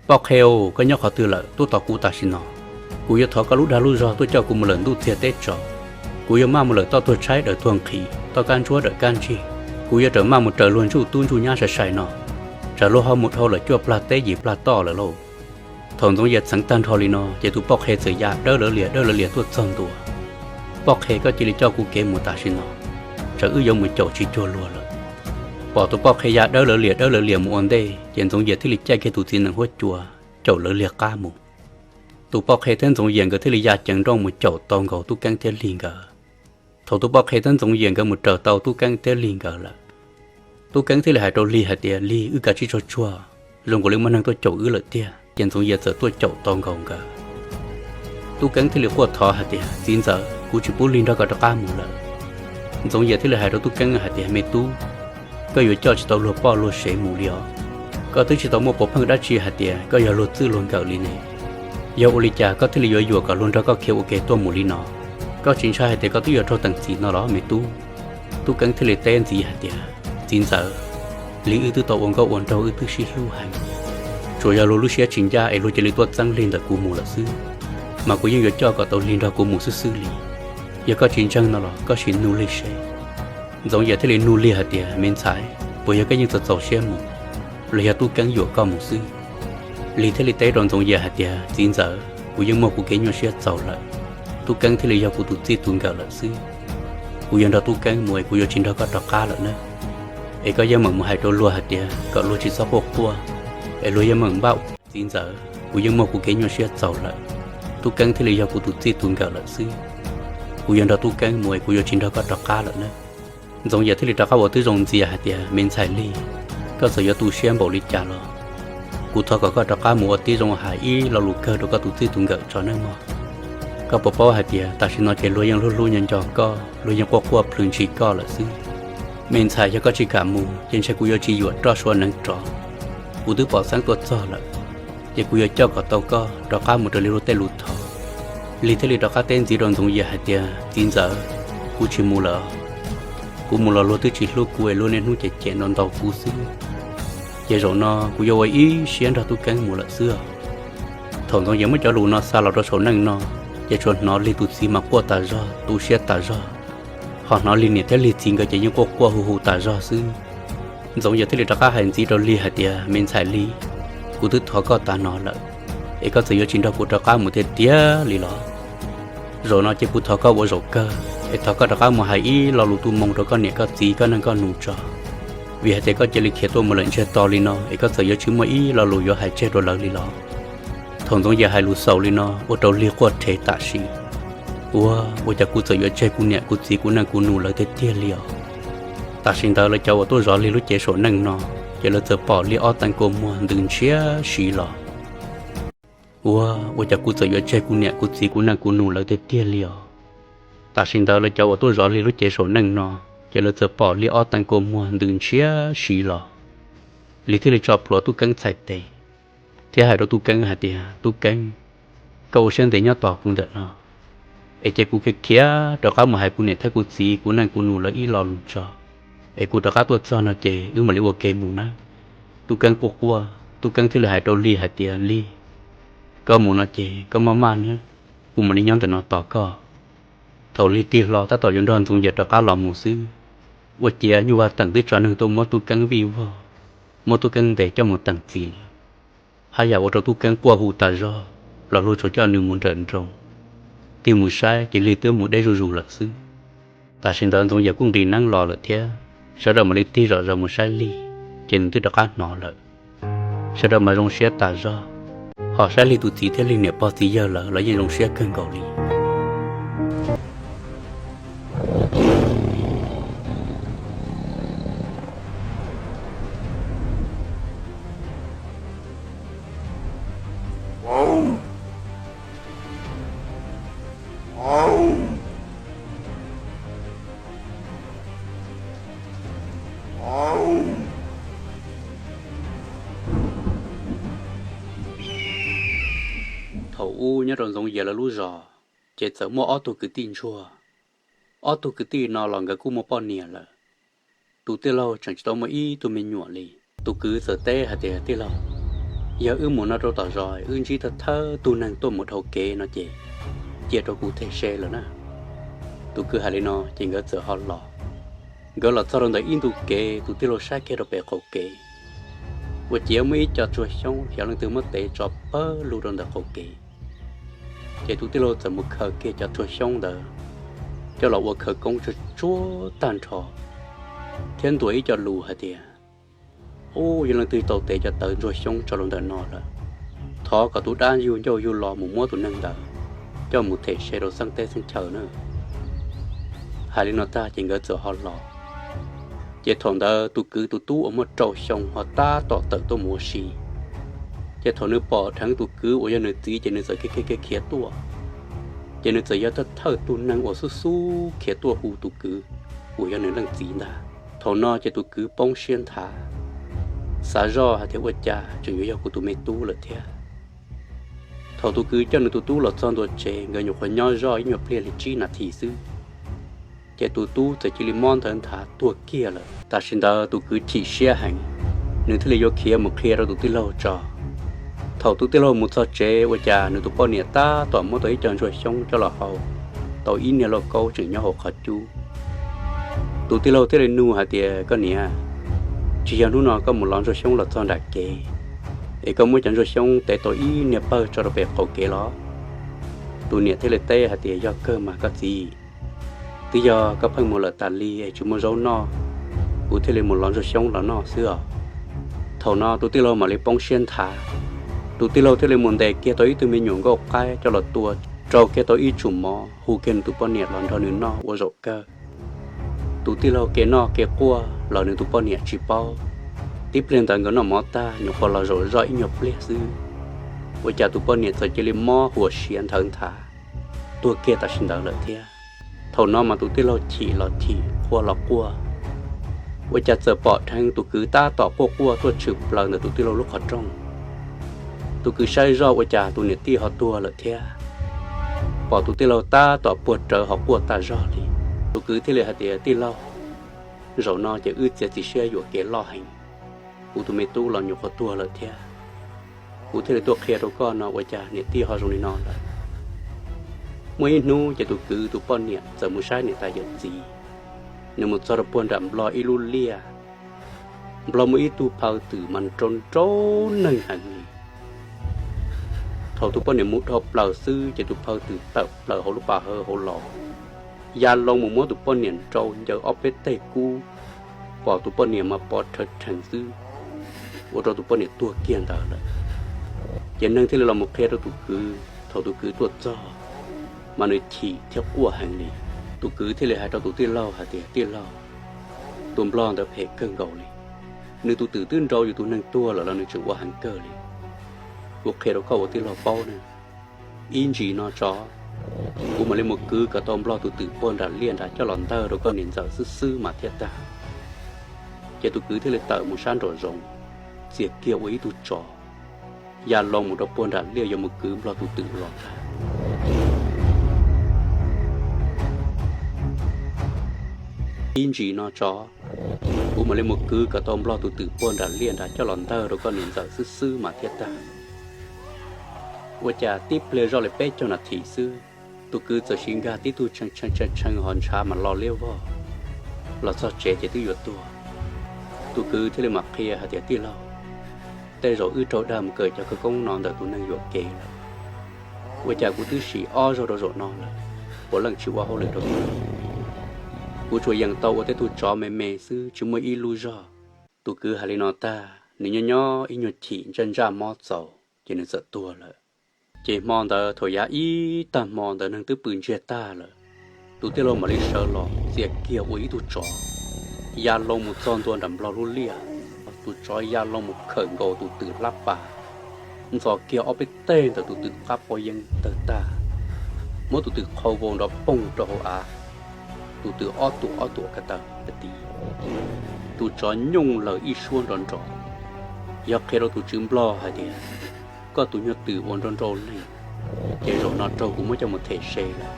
Poj qhe, koj nyob qhov twg lawm? Tuaj tos kuv tam sim no. Kuv yuav thov koj lub dag lub zog tuaj coj kuv mus lawm ntuj txiag teb tsaus. Kuv yuav maj mus lawm toj tuag tshaib dawm tuag nqhis, toj kab ntsuab dawm kab ntsig. Kuv yuav rawm maj mus raws luag ntsuj tub ntsuj nyab sai sai no, tsam luag ho mus dhau lawm cuaj plag teb yim plag toj lawm lauj. Thaum Ntxoov Yias txheev tag nrho li no ces tus poj qhe txawm ya dawb lawv lias dawb lawv lias tuaj txog ntua. Poj qhe, koj cia li coj kuv kev mus tam sim no, tsam wb yuav mus caum tsis cuag luag lawm. Pom tus poj qhe ya dawb lawv lias dawb lawv lias mus ua ntej ces Ntxoov Yias thiaj li caij kiag tus txiv nees huab cua caum lawv lias qab mus. Tus poj qhe thiab Ntxoov Yias nkawd thiaj li ya ceev nrooj mus caum tau nkaus Tub Keeb thiab Lig nkawd. Thaum tus poj qhe thiab Ntxoov Yias nkawd mus raws tau Tub Keeb thiab Lig nkawd lawm, Tub Keeb thiaj li hais rau Lig hais tias, Lig, wb kav tsij tsaug tsuag, zoo nkaus li muaj neeg tuaj caum wb lawm tiag. Ces Ntxoov Yias txawm tuaj caum tau nkaus nkawd. Tub Keeb thiaj li quaj thov hais tias, Txiv ntxawm, kuv tsis pub Lig nrog koj rov qab mus lawm. Ntxoov Yias thiaj li hais rau Tub Keeb hais tias, Me tub, koj yuav coj tsis tau luag poj luag sev mus li os. Koj twb tsis tau muaj puav pheej dab tsi hais tias koj yog luag txwj luag nkawm li ne. Yog ua li cas koj thiaj li yuav yuam kom luag nrog koj khiav ua ke tuaj mus li no? Koj tsis ntshai hais tias koj twb yuav raug teem txim no los me tub? Tub Keeb thiaj li teb ntxiv hais tias, Txiv ntxawm, Lig wb twb tau ua nkauj ua nraug wb twb sib hlub heev. Tsuas yog luag lub siab tsis ncaj es luag cia li tuaj txeeb Lig ntawm kuv mus lawm xwb, mas kuv yeej yuav coj kom tau Lig nrog kuv mus xwb xwb li. Yog koj tsis ntseeg no los koj sim nug Lig seb. Ntxoov Yias thiaj li nug Lig hais tias, Me ntxhais, puas yog koj yeej txaus txaus siab mus, los yog Tub Keeb yuam koj mus xwb? Lig thiaj li teb rau Ntxoov Yias hais tias, Txiv ntxawm, kuv yeej muaj kuv kev nyuaj siab txaus lawm. Tub Keeb thiaj li yog kuv tus txij tus nkawm lawm xwb. Kuv yuav nrog Tub Keeb mus es kuv yuav tsis nrog koj rov qab lawm na. Es koj yeej meem mus hais rau luag hais tias kom luag tsis txhob quaj quaj, es luag yeej meem npaj. Txiv ntxawm, kuv yeej muaj kuv kev nyuaj siab txaus lawm. Tub Keeb thiaj li yog kuv tus txij tus nkawm lawm xwb. Kuv yuav nrog Tub Keeb mus es kuv yuav tsis nrog koj rov qab lawm na. Ntxoov Yias thiaj li rov qab ua tib zoo ntxias hais tias, Me ntxhais Lig, koj txawm yuav tu siab npaum li cas los kuv thov kom koj rov qab mus ua tib zoo hais ib lo lus kawg rau koj tus txij tus nkawm tso nawb mog. Koj puas paub hais tias tam sim no ces luag yeej hlub hlub nyob nco koj, luag yeej quaj quaj plhws ntshis koj lawm xwb. Me ntxhais, yog koj tsis kam mus ces ntshe kuv yuav tsis yuam roj sua neev rov. Kuv twb pom xeeb tuaj txog lawm, ces kuv yuav coj kom tau koj rov qab mus raws li luag tej lus thov. Lig thiaj li rov qab teb ntxiv rau Ntxoov Yias hais tias, Txiv ntxawm, kuv tsis mus lawm. Kuv mus los luag twb tsis hlub kuv es luag niaj hnub cem cem ntaus ntaus kuv xwb. Ces zaum no kuv yuav ua ib siab nrog Tub Keeb mus lawm xwb. Thaum Ntxoov Yias muab cov lus no xa los rau saum neej no, ces tsuas hnov Lig tus txiv mas quaj tas zog, tu siab tas zog, ho hnov Lig niam thiab Lig txiv nkawd ces yeej quaj quaj hu hu tas zog xwb. Ntxoov Yias thiaj li rov qab hais ntxiv rau Lig hais tias, Me ntxhais Lig, kuv twb thov koj tas no lawm, es koj txawm yuav tsis nrog kuv rov qab mus tiag tiag li los? Zaum no ces kuv thov koj ua zaum kawg, es thov koj rov qab mus hais ib lo lus tu moo rau koj niam koj txiv koj neej koj nus tso. Vim hais tias koj cia li khiav tuaj mus lawm ntsiag to li no es koj txawm yuav tsis muaj ib lo lus yuav hais tseg rau lawv li los? Thaum Ntxoov Yias hais lus xaus li no ua rau Lig quaj rhe tam sim. Ua, ua cas kuv txawm yuav tseg kuv niam kuv txiv kuv neej kuv nus lawv tiag tiag li os? Tam sim ntawd lawv cov uas tuaj zov Lig lub cev saum neej no, ces lawv txawm pom Lig ob teev kua muag ntws ntshiab si los. Ua, ua cas kuv txawm yuav tseg kuv niam kuv txiv kuv neej kuv nus lawv tiag tiag li os? Tam sim ntawd lawv cov uas tuaj zov Lig lub cev saum neej no, ces lawv txawm pom Lig ob teev kua muag ntws ntshiab si los. Lig thiaj li tso plhuav Tub Keeb txhais tes, thiab hais rau Tub Keeb hais tias, Tub Keeb, koj ua siab ntev nyob tos kuv ntawm no, es cia kuv khiav khiav rov qab mus hais kuv niam thiab kuv txiv kuv neej kuv nus lawv ib lo lus tso, es kuv rov qab tuaj txog no ces wb mam li ua ke mus nawb. Tub Keeb quaj quaj, Tub Keeb thiaj li hais rau Lig hais tias, Lig, koj mus no ces koj maj maj nawb, kuv mam li nyob ntawm no tos koj. Thaum Lig tig hlo tab tom yuav nrog Ntxoov Yias rov qab los mus xwb, ua ciav nyuj vaj teem twb tso neeg tuaj muab Tub Keeb vij vog, muab Tub Keeb ntes coj mus teem txim. Haj yam ua rau Tub Keeb quaj hu tas zog, los luag tsuas coj nws mus nrawm nroos. Tig mus saib ces Lig twb mus deb zuj zus lawm xwb. Tam sim ntawd Ntxoov Yias kuj nqis neeb los lawm thiab, sawv daws mam li tig zom zaws mus saib Lig, ces nws twb rov qab hnov lawm. Sawv daws mas zoo siab tas zog, ho saib Lig tus txiv thiab Lig niam pog txiv yawg lawv los yeej zoo siab kawg nkaus li. Thaum ub nyob rau Ntxoov Yias lawv lub zos, ces txawm muaj ob tug kwv tij ntsuag. Ob tug kwv tij no los nkawd kuj muaj poj niam lawm. Tus tij laug tseem tsis tau muaj ib tug me nyuam li. Tus kwv txawm teb hais tias, Tij laug, Yog wb mus no rau tom zos wb ntsib thawj thawj tug neeg tuaj mus dhau kev no ces cia rau kuv them se lawm na. Tus kwv hais li no ces nkawd txawm ho los. Nkawd los txog rau ntawm ib ntu kev, tus tij laug saib kiag rau pem qaum kev, ua ciav muaj ib co tsuag xyoob xyov leej twg muab tev tso pawg lug rau ntawm qaum kev. Ces tus tij laug txawm mus khaws kiag cov tsuag xyoob ntawd coj los ua khawv koob tsuag tsuag tag nrho, thiab ntuas ib co lus hais tias, Ub, yog leej twg tau tev cov tawv ntsuag xyoob tso rau ntawm no lawm, thov kom tus dab yug ncauj yug lo mus muab tus neeg ntawd coj mus them se rau xeeb teb xeeb chaw na. Hais li no tag ces nkawd txawm ho los. Ces thaum ntawd tus kwv tus tub uas muaj rau xyoo ho tab tom tawm tuaj mus ua si. Ces thaum nws pom dheev tus kwv uas yog nws txiv ces nws txawm khiav khiav khiav tuaj. Ces nws txawm yog thawj thawj tug neeg uas xub xub khiav tuaj hu tus kwv uas yog nws leej txiv ntag. Thaum no ces tus kwv poob siab nthav, xav zoj hais tias ua cas tseem yuav yog kuv tus me tub lawm thiab. Thaum tus kwv coj nws tus tub los txog ntua tsev, nkawd nyuam qhuav nyob zoj ib nyuag pliag li tsib nas this xwb, ces tus tub txawm cia li mob ntawv nthav tuag kiag lawm. Tam sim ntawd tus kwv chim siab heev, nws thiaj li yuav khiav mus qhia rau tus tij laug tso. Thaum tus tij laug mus txog tsev ua cas nws tus poj niam tab tom muab tau ib co ntsuag xyoob coj los hau tau ib niag lauj kaub tseem nyob hauv qhov cub. Tus tij laug thiaj li nug hais tias, Koj niam, tsis yog hnub no koj mus lov ntsuag xyoob los txog nram kev es koj muab cov ntsuag xyoob tev tau ib niag pawg tso rau pem qaum kev los? Tus niam thiaj li teb hais tias, Yog kawg mas koj txiv, twb yog koj pheej mus lawm tas li es tsis muaj zaub noj, kuv thiaj li mus lov ntsuag xyoob los noj xwb os. Thaum no tus tij laug mam li poob siab nthav, tus tij laug thiaj li mus ntes kiag tau ib tug me nyuam nkauj qaib coj los tua, rau kiag tau ib tsum mov, hu kiag nws tus poj niam los nrog nws noj ua zaum kawg. Tus tij laug kev noj kev quaj los nws tus poj niam tsis paub. Tib pliag ntawd nkawd noj mov tag nyuam qhuav los zaum zoj ib nyuag pliag xwb, ua cas tus poj niam txawm cia li mob huam siav nthawv nthav tuag kiag tam sim ntawd lawm thiab. Thaum no mas tus tij laug chim los chim, quaj los quaj, ua cas txawm pom dheev tus kwv tab tom quaj quaj tuaj tshwm plaws ntawm tus tij laug lub qhov rooj. Tus kwv saib zoj ua cas tus niam tij ho tuag lawm thiab. Pom tus tij laug tab tom puag rawv ho quaj tag zog li. Tus kwv thiaj li hais tias, Tij laug, zaum no ces wb txiav txim siab yuam kev loj heev. Kuv tus me tub los nyuam qhuav tuag lawm thiab. Kuv thiaj li tuaj qhia rau koj no ua cas niam tij ho zoo li no lawm. Muaj ib hnub ces tus kwv tus poj niam txawm mus saib niam tais yawm txiv. Nws mus txog rau puag nram nplog ib lub liaj, nplog muaj ib tug phaw twm mas nrau nrau neeg heev li. Thaum tus poj niam mus dhau plaws xwb ces tus phaw twm tawm plaws hauv lub pas hawv hauv los, ya loo mus muab tus poj niam nrau ncaws ob peb teg kub, pom tus poj niam mas pov rhawv rhees xwb, ua rau tus poj niam tuag kiag ntawd lawm. Ces neeg thiaj li los mus qhia rau tus kwv. Thaum tus kwv tuaj txog mas nws chim thiab quaj heev li. Tus kwv thiaj li hais rau tus tij laug hais tias, Tij laug, tus nplog ntawd phem kawg nkaus li. Nws tus twm twb nrau yus tus neeg tuag lawm los nws tseem ua heev kawg li. Kuv qhia rau koj ua tij laug paub ne, ib ntsis no tso, kuv mam li mus kwv kom tau nplog tus twm puag nram liaj nrad coj los ntawg rau koj niam ntxawm xwb xwb mas thiaj tag. Ces tus kwv thiaj li tawm mus sab nraum zoov, txias kiag ua ib tug tsov, ya loo mus rau puag nram liaj yuav mus kwv nplog tus twm los ntag. Ib ntsis no tso, kuv mam li mus kwv kom tau nplog tus twm puag nram liaj nrad coj los ntawg rau koj niam ntxawm xwb xwb mas thiaj tag. Ua cas tib pliag zoj li peb caug nas this xwb, tus kwv txawm siv nkag tib tug tshee tshee tshee tshee ho ntshav mas lo liab vog, los txog tsev ces twb yuav tuag. Tus kwv thiaj li mam qhia hais tias, Tij laug, tej zaum wb raug dag mus kawm cov khawv koob no ntawm tus neeg yuam kev lawm. Ua cas kuv twb sim ob zaug rau zaum no lawm, puav leej tsis ua hauj lwm rau kuv. Kuv tsuas yeem tau ua tej tug tsov me me xwb, tsis muaj ib lub zog. Tus kwv hais li no tag, nws nyob nyob ib nyuag chim ntsaj ntsaj mob txaus, ces nws txawm tuag lawm. Ces hmo ntawd thaum yav ib tag hmo ntawd neeg twb pw ntsiag tag lawm, tus tij laug mam li sawv los txias kiag ua ib tug tsov, ya loo mus txog ntua nram nplog lub liaj. Tus tsov ya loo mus khawm nkaus tus twm hlab pas, ntxos kiag ob peb teg ntawm tus twm qab pob yeeb tawg tag, muab tus twm qhau vau nrov poog rau hauv av. Tus twm ob tuam ob tuam ka taw ka ti, tus tsov nyooj lawm ib suab nrov nrov. Yog qhia rau tus tswv nplog hais tias, Koj tus nyuag twm uas nrau nrau neeg, ces zaum no raug kuv muab coj mus them se lawm.